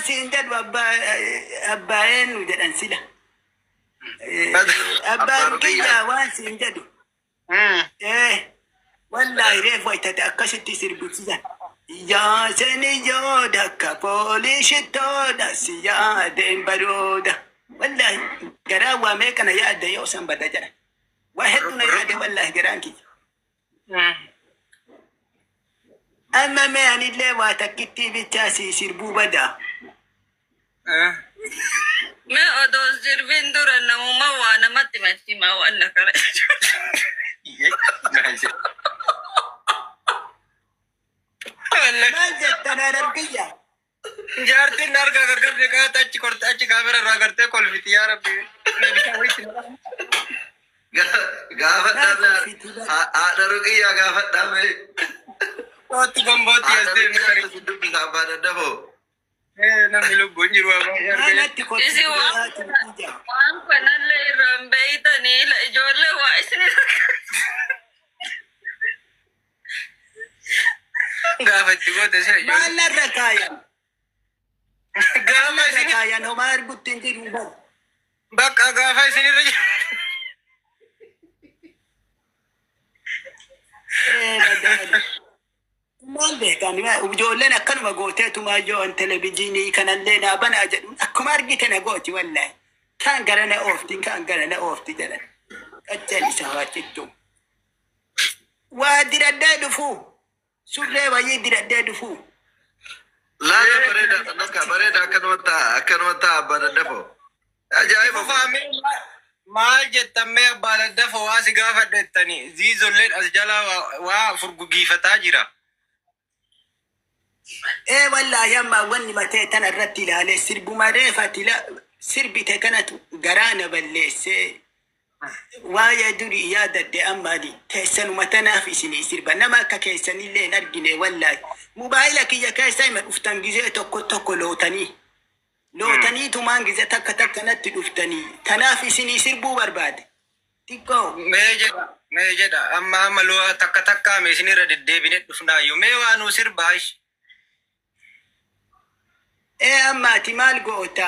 siin jedhu abbaa abbaa eenyu jedhan sila. Abbaa Abbaa Ruqiyyaa Ruqiyyaa. waan siin jedhu. Wallaahi reefu waytate akkasitti sirbisiisan. Yaaseni yooda akka poolishitooda si yaadeen barooda. Wallaahi garaa waa meeqa na yaadde yoo san bada jedha. Waa hedduu na yaade wallaahi garaan kiyya. Amma mee anillee waa takkittii bichaa si sirbuu badaa. Mee odoo sirbiin dura namummaa waa namatti matti himaa waan akkana. Maal jettan harargiyya? Jaartiin harka gaggabde kaata achi korte achi kaamera irraa gartee kolfiti yaa rabbi. Mee bishaan wayitti naqaa. Gaafadhaa Maal kolfitii bara? haadha Ruqiyyaa gaafadhaa mee. Kootti gombootti as Haadha deemee Ruqiyyaa tarii. si dubbisa abbaa daddafoo. Namni lubbuun jiru abbaa Maal argee. natti Isin kolfitii waan haati Ruqiyyaa? waan kanallee irraa hin beeytanii la ijoollee waa isin Gaafa itti goote sila Maal ijoollee. narra kaayan? Maal Gaafa narra isin kaayan homaa argutti hin jiru bara. bakka gaafa isinirra jiru. Badaa. Maal beekan ijoolleen akkanuma gooteetumaa yoo an televizyiinii kanallee naa banaa jedhuun akkuma argite na gooti wallaahi. Kaan gara na oofti kaan gara na oofti jedhan. Qacceen isa waacittu. Waa diradhee dhufuu. Surree wayii diradhee dhufuu. Laala bareeda lakka bareeda akkanuma ta'a akkanuma ta'a abbaa daddafoo. Ajaa'iba kun. Fufaa mee maal jettan mee abbaa daddafoo waa si gaafadha jettanii ziizolleen as jalaa waa waa furgugiifataa jira. Ee wallaahi amma wanni matee tana irratti ilaalee sirbuma reefati sirbite kanatu garaa na balleessee waa'ee durii yaadadde ammaani teessanuma tanaaf isinii sirba nama akka keessanillee hin argine wallaahi mobaayila kiyya keessa hima dhuftan gizee tokko tokko lootanii lootanii tumaan gize takka takka natti dhuftanii tanaaf isinii sirbuu barbaade xiqqoo Mee jedha mee jedha amma amma loo takka takkaa mee isinirra deddeebine dhufnaayyuu mee waa nuu sirbaa ishi. Ee amma ati maal goota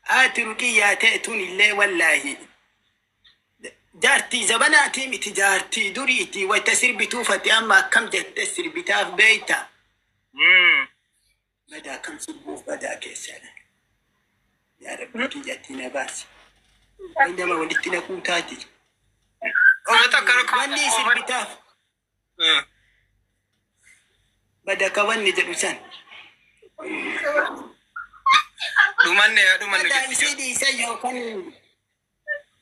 haati Ruqiyyaa ta'e tun illee wallaahi jaartii zabanaatii miti jaartii duriitii wayta sirbituufati amma akkam jette sirbitaaf beeyta. Badaa kam sirbuuf badaa keessaa yaa rabbi kiyyatti na baasi. Way nama walitti naquu taati. Oma takka rakkoo. Wanni sirbitaaf bada ka wanni jedhu san. Dhumanne yaa dhumanne Badaa jetti isii dhiisa yookaan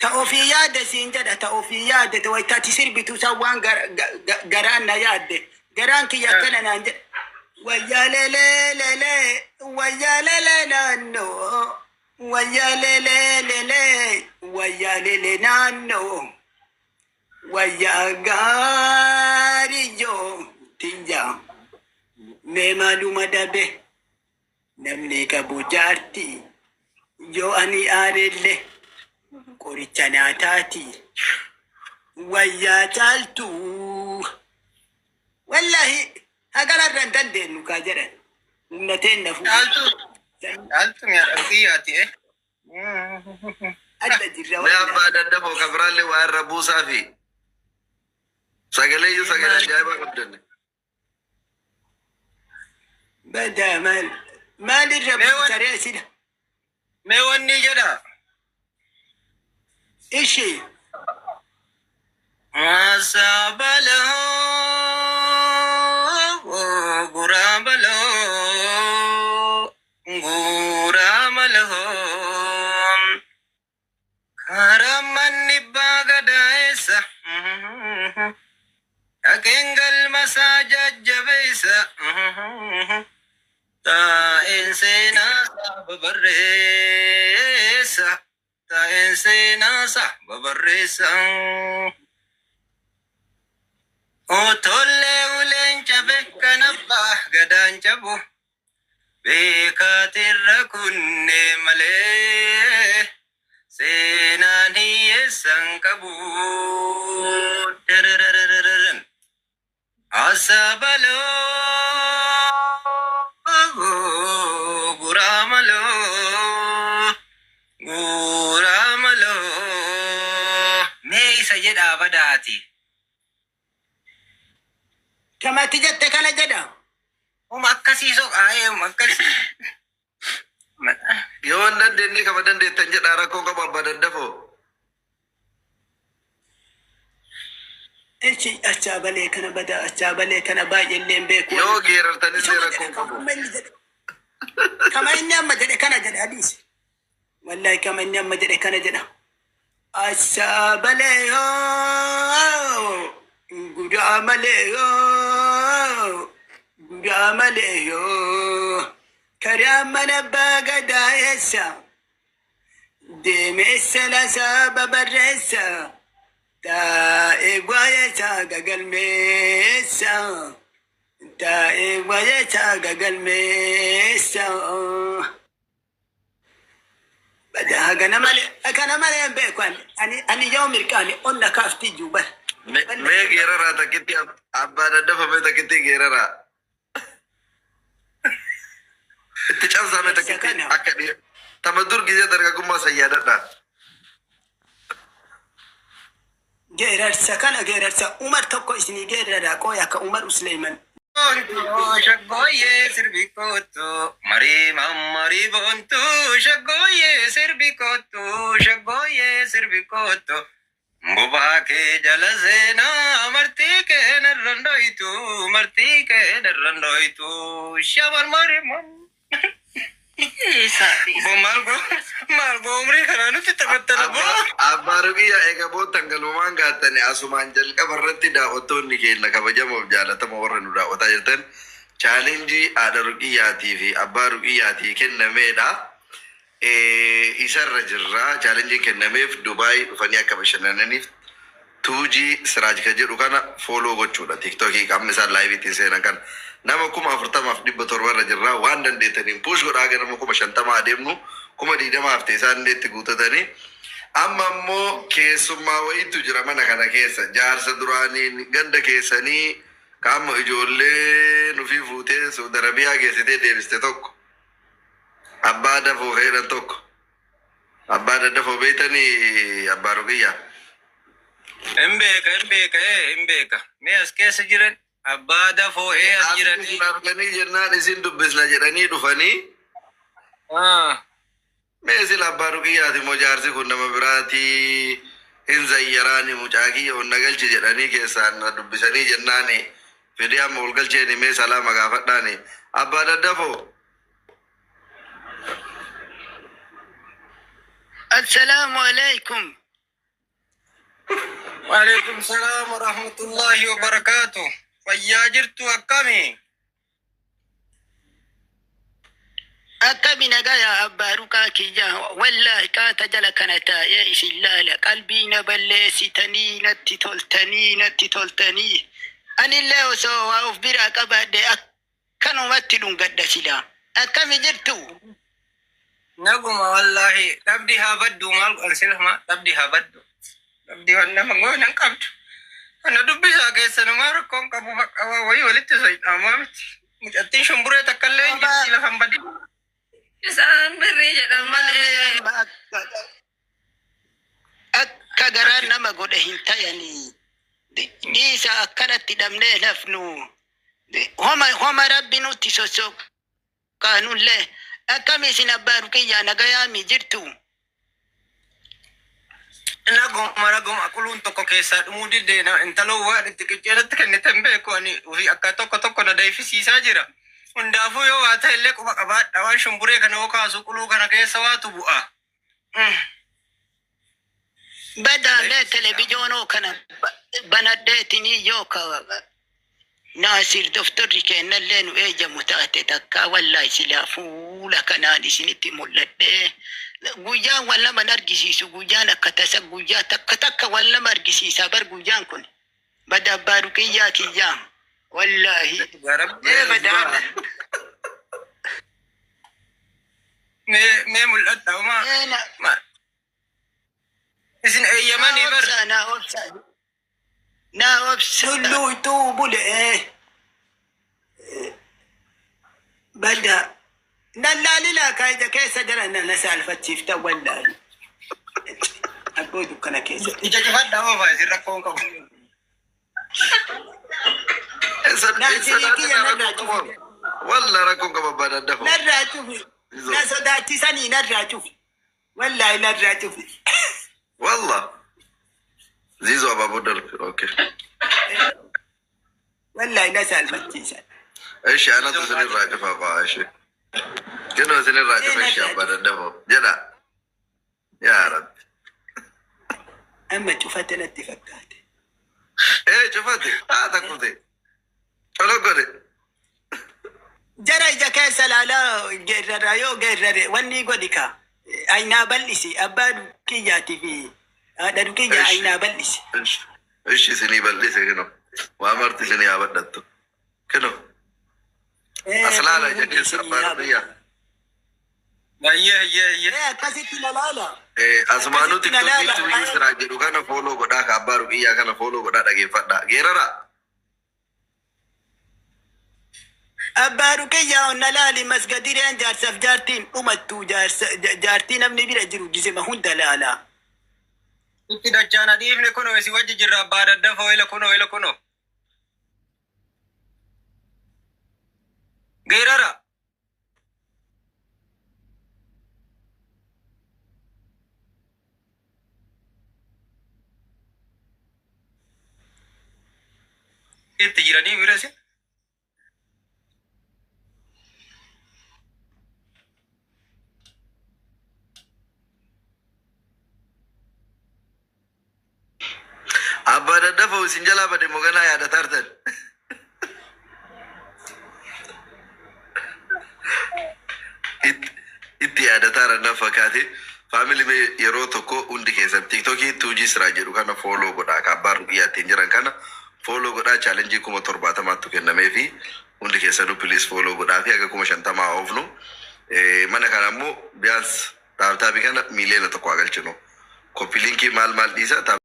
ta ofii yaadde siin jedha ta ofii yaadde ta wayita ati sirbitu san waan garaan na yaadde garaan kiyya akkana naan jedha. Wayyaa lelee lelee wayyaa lelee naannoo wayyaa lelee lelee wayyaa lelee naannoo wayyaa gaariyyoo tiyya mee maaluma dhabe namni qabu jaarti yoo ani aarelle qoricha naa taati wayyaa caaltu wallahi hagararra hin dandeenyu kaa jedhan humna teenna fuudhe Caaltu caaltu mi'a dhaqxiyyaati eh. Adda jirra Mee abbaa wallahi. daddafoo kan biraallee waa irra buusaa fi sagalee iyyuu sagalee ajaa'ibaa qabdanne. Badaa maal maal irra Mee wan buutaree sila mee wanni jedha. ishii Asabaloo guraabaloo guraamaloo karamanni baagadaessa dhaqeen galmasaa jajjabeessa taa'een seenaa saba barreessa taa'een seenaa saba barreessa. Otollee uleen cabe kan abbaa gadaan cabu beekaatirra kunne malee seenaan hiyyeessan qabu. Darararararan. Asabaloo. Kamati jette kana jedha. Uma akkasii soqaa'ee uma akkasii. Yoo hin dandeenye kama dandeettan jedhaa rakkoo qabu abbaa daddafoo. Ichi achaa balee kana bada achaa balee kana baay'eellee hin beeku. Yoo geerartanillee Isuma rakkoo jedhe qabu. kama inni jedhe. Kama inni amma jedhe kana jedhe hadiisi. Wallahi kama inni amma jedhe kana jedha. Achaa balee yoo gudaa malee yoo gudaa malee yoo karaa mana abbaa gadaa eessa deemeessa lasaa babarreessa taa'ee waa'ee gagalmeessa taa'ee waa'ee gagalmeessa. Badaa kana malee kana malee hin beeku ani ani yoo mirqaane onna kaafti iyyuu bara. Mee geeraraa takkitti abbaa daddafa mee takkitti geeraraa. Itti cabsaa mee takkitti akka dhiira. Tama dur gisee dargaggummaa san yaadadhaa. Geerarsa kana geerarsa Umar tokko isinii geeraraa qooya akka Umar Usleeman. Shaggooyyee sirbi kootu marii mammarii boontu shaggooyyee sirbi kootu shaggooyyee sirbi kootu bobaa kee jala seenaa martii kee narraan dho'itu martii kee narraan dho'itu shabar marii mam. Bo maal go maal go umrii kanaa nutti taphattana boo. Abbaa Ruqiyyaa eega boottan galmamaan gaattani asumaan jalqaba irratti daawwattoonni keenya kabajamoof jaalatamoo warra nu daawwataa jirtan challenge haadha Ruqiyyaatii fi abbaa Ruqiyyaatii kennameedha. Isarra jirra. Challengeiin kennameef Dubaay dhufanii akka bashannananiif Tuujii Siraaj kan jedhu kana follow gochuudha. TikTokii qaamni isaan live ittiin seenan kana. Nama 40,700 irra jirra. Waan dandeettaniin push godhaa gara nama 50,000 adeemnu 20,000 haftee isaan illee itti guutatanii. Amma immoo keessummaa wayiitu jira mana kana keessa. Jaarsa duraaniin ganda keessanii qaama ijoollee nufii fuutee Saudi Arabiyaa geessitee deebiste tokko. Abbaa dafoo jedhan tokko. Abbaa daddafoo beektanii abbaa Ruqiyyaa. Hin beeka hin beeka ee hin beeka. Mee as keessa jiran abbaa dafoo ee as Asitti jiranii. isin arganii jennaan isin dubbisna jedhanii dhufanii mee sila abbaa Ruqiyyaati immoo jaarsi kun nama biraati hin zayyaraani mucaa kiyya ol na galchi jedhanii keessaan na dubbisanii jennaani fidee amma ol galcheeni mee salaama gaafadhaani abbaa daddafoo. Assalaamu alaikum. Waalaikum salaam wa rahmatullahi wa barakaatu. Fayyaa jirtu akkami? Akkami nagaya abbaa ruqaa kiyya wallahi qaata jala kana taa'ee isin laala qalbii na balleessitanii natti toltanii natti toltanii anillee osoo waa of biraa qabaadhe akkanumatti dhungadha silaa akkami jirtu. Naguma wallahi dhabdi haa baddu maal godhan silama dhabdi haa baddu. Dhabdi waan nama goonan qabdu. Kana dubbisaa keessa namaa rakkoon qabu bakka waa wayii walitti soidhaamaa miti. Mucattiin shumburee takka illee hin jirti lafan baddi. Isaan birrii jedhan malee. Akka garaan nama godhe hin tayanii dhiisa akkanatti dhabnee lafnu homa homa rabbi nutti sossoqaanullee akkami isin abbaa ruqiyyaa nagayaami jirtu. Naguma naguma quluun tokko keessaa dhumuu didee intaloo waan itti qicceeratti kennite hin beeku ani ofii akka tokko tokko na dayfisiisaa jira. Hundaafuu yoo waa ta'e illee quba qabaadha waan shumburee kana yoo kaasu quluu kana keessa waatu bu'a. Badaalee televiizoonoo kana banadheetinii yoo ka Naasir doftorri kennallee nu eeyyamu taate takka wallahi silaa fuula kanaan isinitti mul'adhee guyyaan wal nama argisiisu guyyaan akka tasa guyyaa takka takka wal nama argisiisa bar guyyaan kun bada abbaa ruqiyyaa kiyyaa wallahi ee badaa Mee mee mul'adha homaa. ee na Isin eeyyamanii bar. obsa na obsa na obsa tulluu ituu bule bada lallaalilaa kaayida keessa jara na saalfachiifta wallahi abboo dukkana keessa. Ija cufadhaa oofaa isin rakkoon qabu. Eessa Naasirii kiyya narraa cufi. Walla rakkoon qaba abbaa daddafoo. Narraa cufi. Na sodaachisanii narraa cufi. Wallaahi narraa cufi. Walla. Ziizoo abaaboo darbe. Okay. Wallaahi na saalfachiisan. Ishi anatu isinirraa cufa qaa ishi. Kenoo isinirraa cufa ishi abbaa daddafoo. Jedha. Yaa Rabbi. Amma cufate natti fakkaate. Ee cufate. Haa takkute. Colo godhe. Jara ija keessa laalaa geerrara yoo geerrare wanni godhi ka. Aynaa bal'isi abbaa kiyyaatii fi haadha kiyyaa aynaa bal'isi. Ishi isinii bal'ise kenoo. Waa marti isinii haa badhattu. Kenoo. As laala ija keessa abbaa biyyaa. Ayyee ayyee ayyee. Akkasitti na laala. Asumaanuu Akkasitti na tiktookii laala. tuujii siraa jedhu kana follow godhaa ka abbaa ruqiyyaa kana follow godhaa dhageeffadhaa. Geerara. Abbaa ruqiyyaa na laali masgadireen jaarsaaf jaartiin dhumattu jaartii namni bira jiru gisema hunda laala. Itti dachaana dhiifne kunoo isi wajji jirra abbaa daddafoo ila kunoo ila kunoo. Geerara. Itti jiranii birasi. Abbaa daddafoo isin jalaa bade moganaa yaadatartan. Itti yaadataara na fakkaate. Family mee yeroo tokko hundi keessan tiktokii tuujii siraa jedhu kana follow godhaa ka abbaa ruqiyyaa ittiin jiran kana follow godhaa challenge 70,000tu kennamee fi hundi keessanuu please follow godhaa fi haga 50,000 oofnu. Mana kana ammoo biyaans tap tapii kana 1 million haa galchinu. Copy linkii maal maal dhiisa.